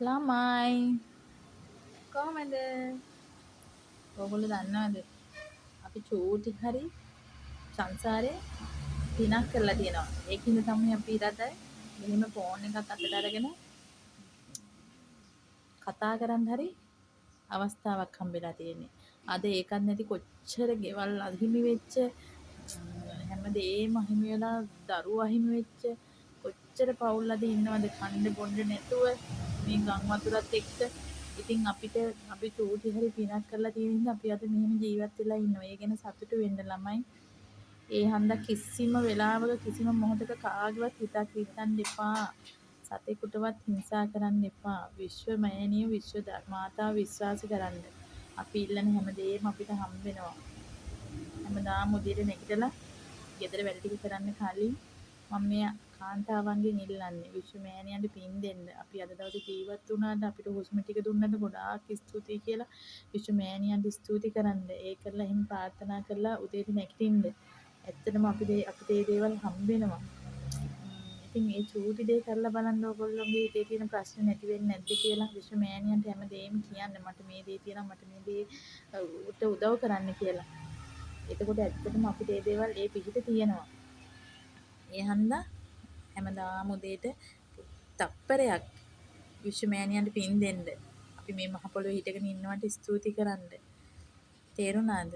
ළමයි, කොහමද? ඔයගොල්ලෝ දන්නවද අපි චූටි හරි සංසාරේ පිනක් කරලා තියෙනවා. ඒකින්ද තමයි අපි ඉරට මෙහෙම ෆෝන් එකක් අතට අරගෙන කතා කරන්න හරි අවස්ථාවක් හම්බෙලා තියෙන්නේ. අද ඒකත් නැති කොච්චර ගෙවල් අහිමි වෙච්ච, හැමදේම අහිමි වෙලා, දරුවෝ අහිමි වෙච්ච කොච්චර පවුල් අද ඉන්නවද කන්න බොන්න නැතුව මේ ගම් වතුරත් එක්ක. ඉතින් අපිට අපි චූටි හරි පිනක් කරලා තියෙන හින්දා අපි අද මෙහෙම ජීවත් වෙලා ඉන්නවා. ඒ ගැන සතුටු වෙන්න ළමයි. ඒ හන්දා කිසිම වෙලාවක කිසිම මොහොතක කාගේවත් හිතක් රිද්දන්න එපා. සතෙකුටවත් හිංසා කරන්න එපා. විශ්ව මෑණියෝ, විශ්ව මාතාව විශ්වාස කරන්න. අපි ඉල්ලන හැමදේම අපිට හම්බ වෙනවා. හැමදාම උදේට නැගිටලා ගෙදර වැඩ ටික කරන්න කලින් මම මේ කාන්තාවන්ගෙන් ඉල්ලන්නේ විශ්ව මෑණියන්ට පින් දෙන්න. අපි අද දවසේ ජීවත් වුණාට, අපිට හුස්ම ටික දුන්නට ගොඩාක් ස්තුතියි කියලා විශ්ව මෑණියන්ට ස්තුති කරන්න. ඒ කරලා එහෙම ප්‍රාර්ථනා කරලා උදේට නැගිටින්න. ඇත්තටම අපිට අපිට මේ දේවල් හම්බ වෙනවා. ඉතින් ඒ චූටි දේ කරලා බලන්න ඕගොල්ලෝගේ හිතේ තියෙන ප්‍රශ්න නැති වෙන්නේ නැද්ද කියලා. විශ්ව මෑණියන්ට හැමදේම කියන්න, මට මේ දේ තියෙනවා, මට මේ දේ උට උදව් කරන්න කියලා. එතකොට ඇත්තටම අපිට ඒ දේවල් ඒ පිහිට තියෙනවා. ඒ හන්දා හැමදාම උදේට තප්පරයක් විශ්ව මෑණියන්ට පින් දෙන්න. අපි මේ මහ පොළොවේ හිටගෙන ඉන්නවට ස්තුති කරන්න. තේරුණාද?